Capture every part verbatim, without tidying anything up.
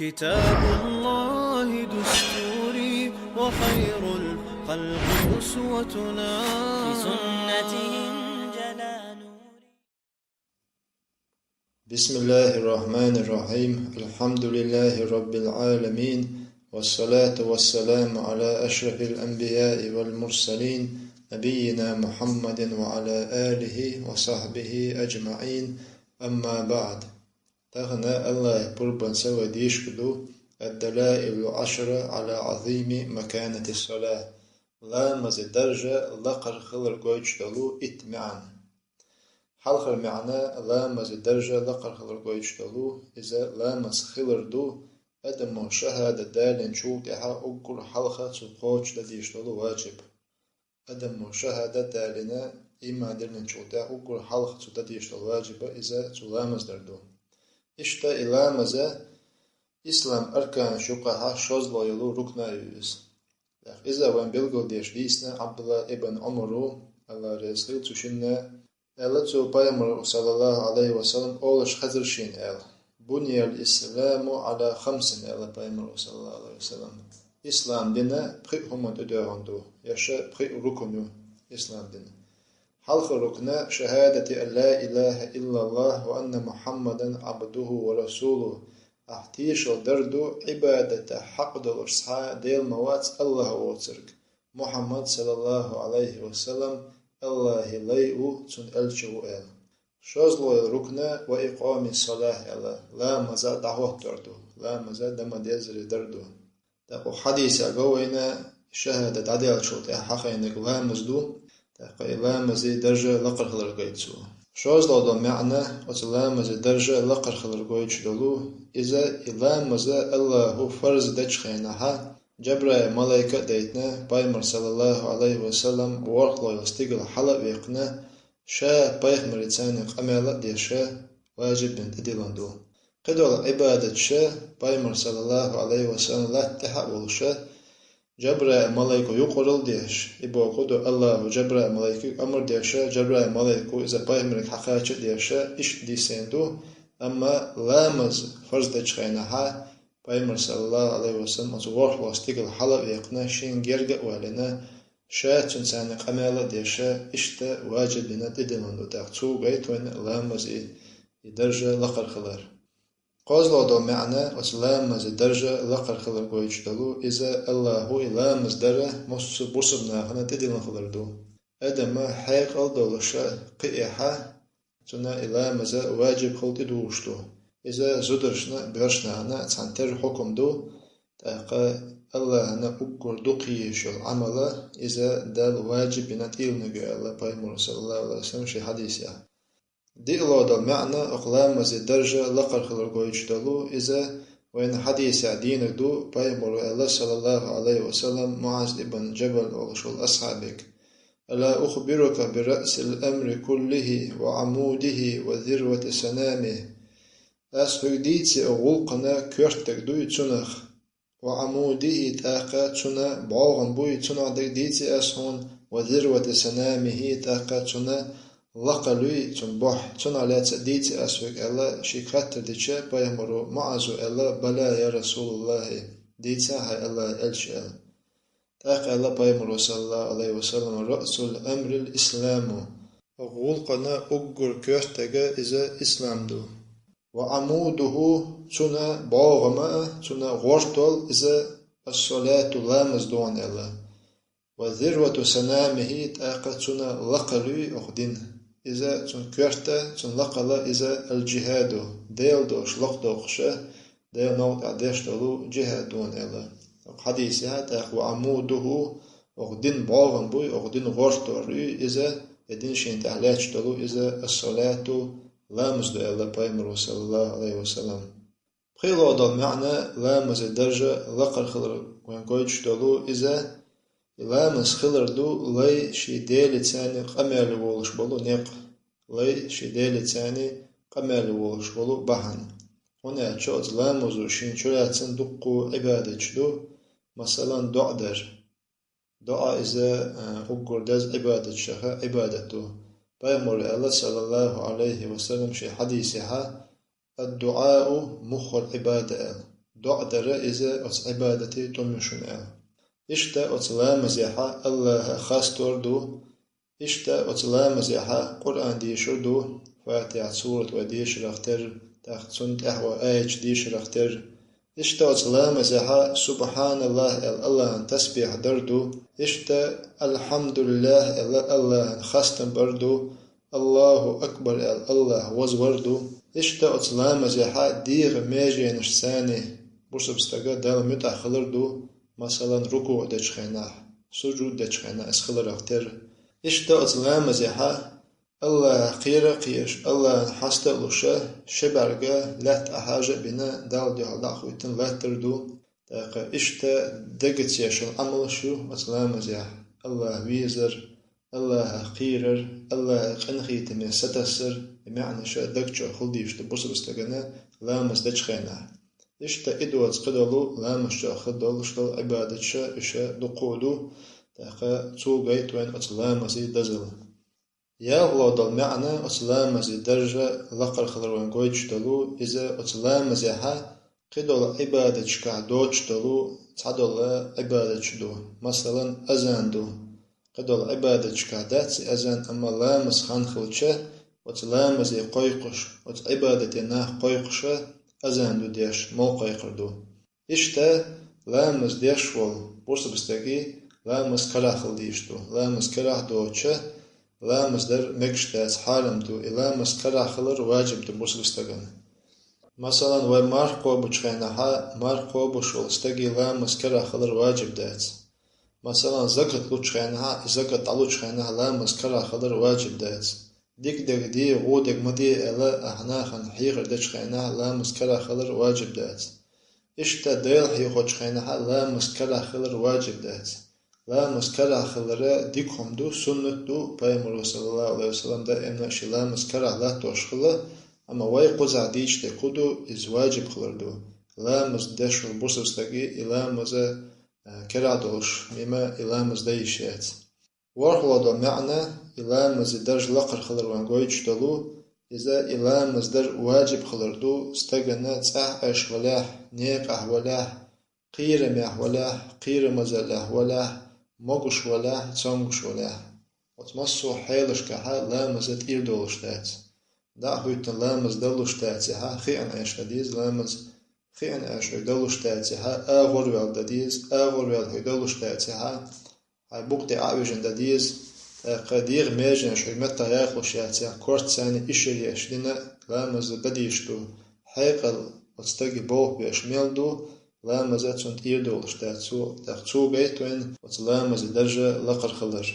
كتاب الله دستوري وخير الخلق أسوتنا. بسنته انجلى نوري. بسم الله الرحمن الرحيم. الحمد لله رب العالمين. والصلاة والسلام على أشرف الأنبياء والمرسلين، نبينا محمد وعلى آله وصحبه أجمعين. أما بعد. Тахан Аллахӏа пурбанца вай дийшургда الدلائل العشرة على عظيم مكانة الصلاة. Ламаза даржа лакхара хилар гойтуш дола итт маӀан. Хьалхара маӀан ламаза даржа лакхара хилар гойтуш дола, иза ламаз хилар да, адамо шахӀадат далийначул тӀехьагӀа уггар хьалха цо кхочушда дезаш дола важиб. Адамо шахӀадат далийна, иман диллинчул тӀехьагӀа уггар хьалха цо дезаш дола важиб иза цо ламаз дар да. Иштта и ламаз ислама арканаш юкъахьа шозлагӀа йола рукн я иза. ТӀаккха иза вайна белгалдеш дийцина Ӏабдуллахӏ ибн Ӏумара, Аллахӏ раьза хилва цу шинна, аьлар цо: Пайхамара, саллаллахӀу Ӏалайхӏи ва саллам, олуш хезар шийна аьлла: بني الإسلام على خمس, аьлар Пайхамара, саллаллахӀу Ӏалайхӏи ва саллам. Ислам дин пхи хӀуманна тӀадоьгӀна да, я ша пхи рукн я ислам дина. Хьалхара рукн: شهادة أن لا إله إلا الله وأن محمدا عبده ورسوله. Ахь тешал дар да Ӏибадата хьакъ долаш цхьа Дела ма вац Аллахӏ воцург, Мухьаммад, саллаллахӀу Ӏалайхӏи ва саллам, Аллахӏа лай ва, цун элча ва аьлла. ШозлагӀа йола рукн: وإقام الصلاة, аьлар, ламаз дӀахӀоттор да, ламаз дан ма деззара дар да. ТӀаккха хьадисагӀа го вайна, шахӀадат дӀадаьлчул тӀехьагӀа хьахайнарг ламаз да, тӀаккха и ламаза даржа лакхара хилар гайта цо. ШозлагӀа дола маӀан оцу ламаза даржа лакхара хилар гойтуш дола, иза и ламаз Аллахӏа фарз дечу хенахьа, Джабраил малайка а дайтина, Пайхамар, саллаллахӀу Ӏалайхӏи ва саллам, ворхӀлагӀа йола стигала хьала а ваьккхина, ша пайхамарца къамел а деш, важиб бина тӀедиллина да. Кхидолу Ӏибадаташ Пайхамар, саллаллахӀу Ӏалайхӏи ва саллам, латта тӀехьа а волуш, Джабраил малайко юкъаралла а деш, и бохург ду, Аллахӏа Джабраил малайкага амр деш, Джабраил малайко иза пайхамарга хьакхача а деш, иштта дисина ду, амма ламаз фарз дечу хенахьа, Пайхамар, саллаллахӀу Ӏалайхӏи ва саллам, оцу ворхӀлагӀа стигала хьала а ваьккхина, шена герга а валийна, ша цуьнца къамел а деш, иштта важиб дина тӀедиллина ду, тӀаккха цо гайта вайна ламаза и даржа лакхара хилар. КхозлагӀа дола маӀан оцу ламаза даржа лакхара хилар гойтуш дола, иза Аллахӏа и ламаз дар массо а бусалба нахана тӀедиллина хилар ду. Адам хьекъал долуш кхиэхьа, цунна и ламаз важиб хила тӀедугӀуш ду. Иза зударшна а, боьршнахана а цхьаьна терра хьукам ду, тӀаккха Аллахӏана уггар дукха езаш йолу Ӏамал иза Дала важиб бина тӀедиллинарг ю аьлла Пайхамара, саллаллахӀу Ӏалайхӏи ва саллам, шен хьадисехь. ДиълагӀа дола маӀан оцу ламаза даржа лакхара хилар гойтуш дола, иза вайна хьадисехь дийна ду, Пайхамара аьлла, саллаллахӀу Ӏалайхӏи ва саллам, МуӀаз ибн Джабал олуш волу асхьабига: ألا أخبرك برأس الأمر كله وعموده وذروة سنامه؟ Ас хьоьга дийций оцу гӀуллакхана коьртаниг дуй, цунах, وعموده, тӀаккха цуьнан бӀогӀам буй, цунах дерг дийций ас хьуна, وذروة سنامه, тӀаккха цуьнан лакхалуй, цуьнан бохь, цунах лаьцна дийций ас хьоьга аьлла, шега хаттар дича, Пайхамара МуӀаза аьлла: بلى يا رسول الله, дийцахь, хӀай Аллахӏа элча, аьлла. ТӀаккха аьлла Пайхамара, саллаллахӀу Ӏалайхӏи ва саллам: رأس الأمر الإسلام. ГӀуллакхана уггар коьртаниг иза ислам ду. وعموده, цуьнан бӀогӀам а, цуьнан гӀортол иза الصلاة, ламаз ду хьуна аьлла. وذروة سنامه, тӀаккха цуьнан лакхалуй оцу динан. Иза цуьнан коьрта, цуьнан лакхал иза الجهاد, Делан дош лакхадоккхуш, Делан новкъа тӀехь деш долу джихӀад ду хьуна аьлла. Оцу хьадисехь тӀаккха وعموده, оцу динан бӀогӀам буй, оцу динан гӀортор юй иза, и дин шена тӀехь лаьтташ долу иза الصلاة, ламаз ду аьлла Пайхамара, саллаллахӀу Ӏалайхӏи ва саллам. ПхоьалгӀа долу маьӀна ламазан даржа лакхара хилар вайн гойтуш долу иза, и ламаз хилар ду лай шен Делаца къамел волуш болу некъ, лай шен Делаца къамел волуш болу бахьана. ХӀунда аьлча оцу ламазо шена чулацан дуккха Ӏибадаташ ду, масалан, доӀа дар. ДоӀа иза, а, уггар деза Ӏибадаташха Ӏибадат ду. Пайхамара аьлла, саллаллахӀу Ӏалайхи ва саллам, шен хьадисехьа: «الدعاء مخ العبادة», аьлла. доӀа дар иза оцу Ӏибадате тӀом ю шуна аьлла. Иштта оцу ламазехьа Аллаха хастор ду, иштта оцу ламазехьа Къуръан дешар ду, Фатихьа сурат вай дешарах терра, тӀаккха цунна тӀаьхьа вай аяташ дешарах терра. Иштта оцу ламазехьа «СубхьаналлахӀ» аьлла Аллахьан тасбихь дар ду, иштта «АлхьамдулиллахӀ» аьлла Аллахьан хастам бар ду, «АллахӀу акбар» аьлла Аллахь вазвар ду. Иштта оцу ламазехьа дегӀан меженаш царний бусалба стага Далла муьтӀахь хилар ду, масалан, рукуӀ дечу хенахь, сужуд дечу хенахь иза хиларах терра. Иштта оцу ламазехьа Аллахьах кхера а кхоьруш, Аллахьан хьаста а луш, ши бӀаьрг лаьтта Ӏахьажа а бина, Далла дуьхьал дӀа а хӀоьттина латтар ду. ТӀаккха иштта дегацешан Ӏамалш ю оцу ламазехь: Аллахь везар, Аллахьах кхерар, Аллахьан къинхетаме сатассар, и маьӀнаша даг чохь хила дезаш ду бусалба стагана ламаз дечу хенахь. Иштта и доцу кхидолу ламаз чохь хила долуш долу Ӏибадаташ, иша дуккха а ду, тӀаккха цо гайта вайна оцу ламазан дозалла. ЯлхалгӀа долу маьӀна оцу ламазан даржа лакхара хилар вайна гойтуш долу, иза оцу ламазехьа кхидолу Ӏибадаташкахь доцуш долу цхьадолу Ӏибадаташ ду. Масалан, азан ду. Кхидолу Ӏибадаташкахь дац и азан, амма ламаз хан хилча, оцу ламазе кхойкхуш, оцу Ӏибадате нах кхойкхуша азан ду деш, молла кхайкхар ду. Иштта ламаз деш волу бусалба стаге ламаз карахь хила дезаш ду. Ламаз карахь доцуча, ламаз дар мегаш дац, хьарам ду. И ламаз карахь хилар важиб ду бусалба стагана. Масалан, вай марха кхобучу хенахьа, марха кхобуш волу стаге ламаз карахь хилар важиб дац. Масалан, закат лучу хенахьа, и закат дӀалучу хенахь ламаз карахь хилар важиб дац. Дика дерг де, вон дерг ма де аьлла, ахьа нахана хьехар дечу хенахь ламаз карахь хилар важиб дац. Иштта Дела хьехочу хенахьа ламаз карахь хилар важиб дац. Ламаз карахь хилар дика хӀума ду, суннат ду, Пайхамаро, саллаллаху Ӏалайхи ва саллам, даимна шен ламаз карахь латтош хилла, амма вай кхузахь дийцуш дерг хӀун ду, иза важиб хилар ду. Ламаз деш волу бусалба стаге и ламаза, а, карахь долуш, мимо и ламаз дан йиш яц. ВорхӀалгӀа долу маьӀна, и ламазан даржа лакхара хилар вайна гойтуш долу, иза и ламаз дар важиб хилар ду, стагана цӀахь Ӏаш валехь, некъахь валехь, кхерамехь валехь, кхерамазаллехь валехь, могуш валехь, цомгуш валехь. Оцу массо а хьелашкахьа ламаза тӀера долуш дац. ДӀа а хӀоьттина ламаз далуш дацахьа, хиъна Ӏаш дан деза ламаз, хиъна Ӏаш хьоьга далуш дацахьа, агӀор ваьлла дан деза, агӀор ваьлла хьоьга далуш дацахьа, хьайн букъ тӀе Ӏа а вижина дан деза, тӀаккха дегӀан меженаш хьоьга меттах яхалуш яцахь, корта царна ишар еш дина ламаз дан дезаш ду, хьекъал оцу стаге бовха беш мел ду, ламаза цунна тӀера долуш дац, цо, тӀаккха цо гайта вайна оцу ламазан даржа лакхара хилар.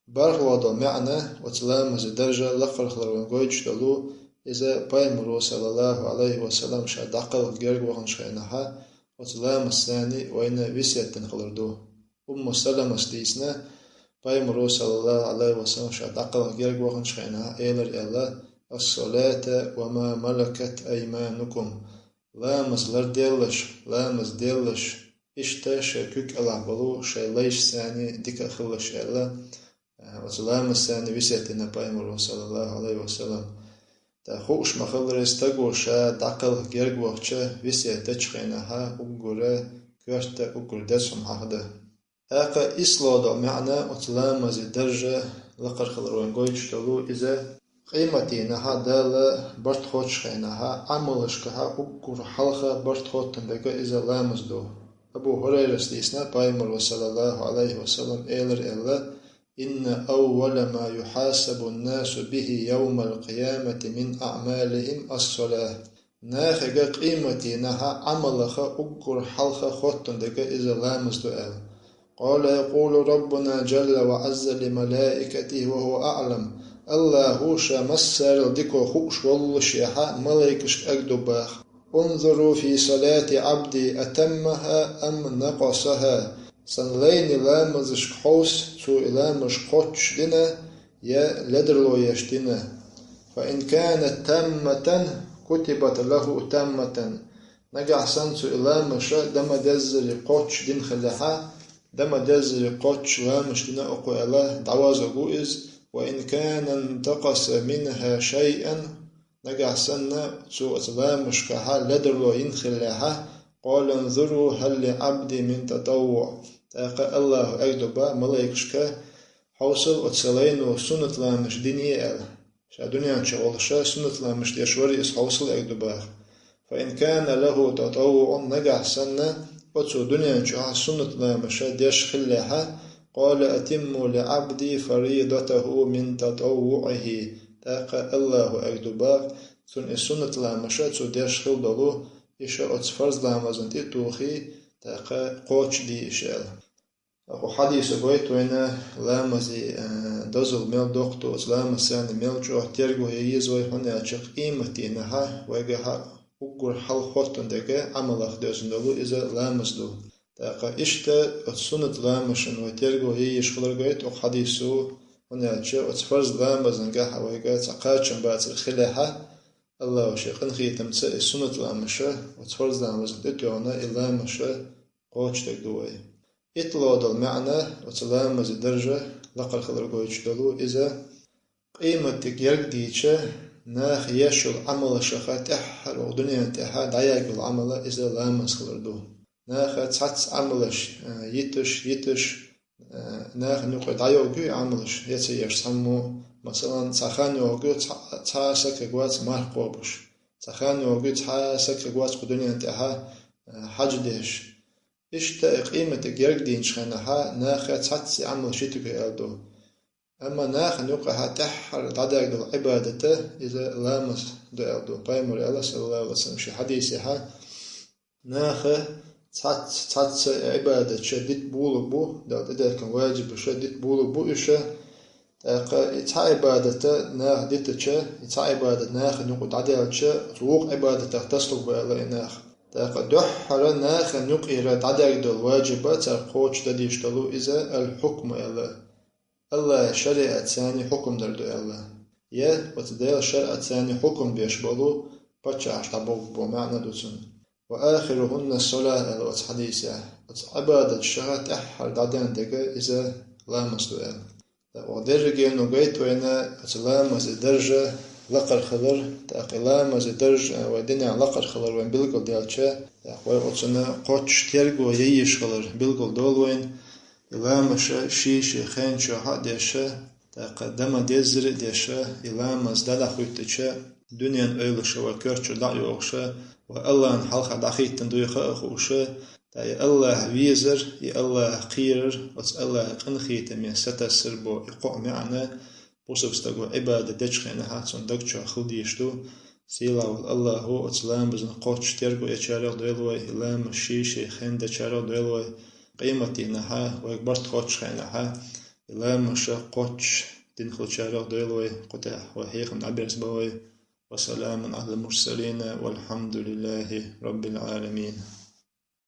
БархӀалгӀа долу маьӀна оцу ламазан даржа лакхара хилар вайна гойтуш долу, иза Пайхамаро, саллаллаху Ӏалайхи ва саллам, ша дӀакхалха герга ваханчу хенахьа, оцу ламазца вайна весет дина хилар ду. Умму Саламас дийцина, Пайхамаро, саллаллаху Ӏалайхи ва саллам, ша дӀакхалха герга ваханчу хенахьа, элира аьлла: «Ас-салата ва ма малакат айманукум». Ламаз ларделлаш, ламаз деллаш, иштта шайн куьг кӀелахь болу шайн лайшца дика а хилалаш аьлла, оцу ламазца весет дина Пайхамаро, саллаллаху Ӏалайхи ва саллам. ТӀаккха хууш ма-хиллара, стаго ша дӀакхалха герга вахча весет дечу хенахьа уггара коьрта, уггар деза хӀума хьахда. ТӀаккха исслогӀа долу маьӀна оцу ламазан даржа лакхара хилар вайна гойтуш долу, иза къематдийнахьа Дала барт хоттучу хенахьа, Ӏамалашкахьа уггар хьалха барт хоттун дерг иза ламаз ду. Абу ХӀурайрас дийцина, Пайхамаро, саллаллаху Ӏалайхи ва саллам, элира аьлла: «Инна аввала ма юхьасабу ан-насу бихи явмал-къиямати мин аӀмалихим ас-салах». Нахага къематдийнахьа Ӏамалаха уггар хьалха хоттун дерг иза ламаз ду аьлла. Къала якъулу Раббуна джалла ва Ӏазза ли малаикатихи ва хӀува аӀлам. Аллахьа ша массарел дика хууш воллушехьа малайкашка аг ду баха: «Унзуру фи салати Ӏабди атаммаха ам накъасаха». Сан лайни ламазашка хьовса, цо и ламазаш кхоччуш дина, я ледарло еш дина. «Фа ин канат тамматан, кутибат лаху тамматан». Нагахь санна цо и ламазаш дан ма-деззара кхоччуш дина хиллехьа, дан ма-деззара кхоччуш ламазаш дина оцо аьлла, дӀавазорг ву иза. «Ва ин кана интакъаса минха шайъан». Нагахь санна цо оцу ламазашкахьа ледарло йина хиллехьа, قال انظروا هل لعبدي من تطوع. ТӀаккха Аллахьа аьгду ба малайкашка: «Хьовсал, оцу лайно суннат ламазаш динеи?» аьлла. Ша дуьнен чу волуш суннат ламазаш деш варий иза, хьовсал, аьгду баха. فإن كان له تطوع, нагахь санна оцо дуьнен чохь суннат ламазаш деш хиллехьа, قال أتموا لعبدي فريضته من تطوعه. ТӀаккха Аллахьа аьгду баха: «Цунна и суннат ламазаш цо деш хилла долу, и ша оцу фарз ламазан тӀе а тухий, тӀаккха кхочушдийша», аьлла. Оцу хьадисо гойту вайна ламазан, э, дозалла мел доккха ду, оцу ламазца мел чӀогӀа терго ян еза вай, хӀунда аьлча къематдийнахьа вайгахьа уггар хьалха хӀоттийна дерг Ӏамалах доьзна долу иза ламаз ду. ТӀаккха иштта оцу суннат ламазашна вай терго ян езаш хилар гойту оцу хьадисо, хӀунда аьлча оцу фарз ламазангахьа вайга цхьа кхачам бацар хилехьа, Аллахьа шен къинхетамца и суннат ламазаш оцу фарз ламазан тӀе а тоьхна, и ламазаш кхочушдерг ду вай. ИтталгӀа долу маьӀна оцу ламазан даржа лакхара хилар гойтуш долу иза: къематдерг герга дийча, наха еш йолу Ӏамалшаха тӀаьххьара оха дуьнен тӀехьа дӀаергйолу Ӏамал иза ламаз хилар ду. Наха цхьацца Ӏамалш, а, йиташ, йиташ, а, нахана юкъа дӀайогӀу и Ӏамалш, я ца еш цхьаммо, масалан, цхьа хан йогӀу, цхьа, цхьа а саг хир вац марха кхобуш, цхьа хан йогӀу, цхьа а саг хир вац кху дуьнен тӀехьа, а, хьаж деш. Иштта и къематдерг герга дийначу хенахьа наха цхьацца Ӏамалш йитуьгу аьлла ду. Амма нахана юкъахьа тӀаьххьара дӀадаьрг долу Ӏибадат иза ламаз ду аьлла ду. Пайхамара аьлла, саллаллаху Ӏалайхи ва саллам, шен хьадисехьа: «Наха цхьацца, цхьацца и Ӏибадаташ дита болалуш бу, Дала тӀедехкина ваджибаш дита болалуш бу уьш, тӀаккха и цхьа Ӏибадат наха дитича, и цхьа Ӏибадат нахана юкъа дӀадаьлча, оцу вукху Ӏибадатах тасалур бу аьлла и нах. ТӀаккха дуьххьара нахана юкъера дӀадаьрг долу ваджиб цара кхочушдан дийш долу иза аль-хьукм аьлла». Аллахьан шариӀатца хьукам дар ду аьлла. Я оцу Делан шариӀатца хьукам беш болу паччахьаш дӀабовлу боху маьӀна ду цуьнан. «Ва ахирухунна ссалаъ», аьлла оцу хьадисехь. Оцу Ӏибадаташха тӀаьххьара дӀаден дерг иза ламаз ду аьлла. ТӀаккха оха дерригено гойту вайна оцу ламазан даржа лакхара хилар, тӀаккха и ламазан даржа, а, вай динехь лакхара хилар вайн билгалдаьлча, тӀаккха вай оцунна кхоччуш терго ян езаш хилар билгалдолу вайна. И ламазаш шен-шен хенчохь а деш, тӀаккха дан ма-деззара а деш, и ламаз дӀадахуьттича, дуьненан ойлаша вай коьртачуьра дӀа а йохуш, вай Аллахьна хьалха дӀахӀиттина дуй хаа хууш, ткъа и Аллахь везар, и Аллахь кхерар, оцу Аллахьан къинхетаме сатассар боху и кхоъ маьӀна, бусалба стага Ӏибадат дечу хенахь цуьнан даг чохь хила дезаш ду. Сийлахь волу Аллахьо оцу ламазна кхоччуш терго ечарех дойла вай, и ламаз шен-шен хенна дечарех дойла вай, къематдийнахьа вайга барт хоттучу хенахьа и ламазаш кхоччуш дина хиллачарех дойла вай, кху тӀехь вай хьехам дӀаберзабан вай. Ва саламун Ӏалал мурсалина, валхьамдулиллахьи раббил Ӏаламин.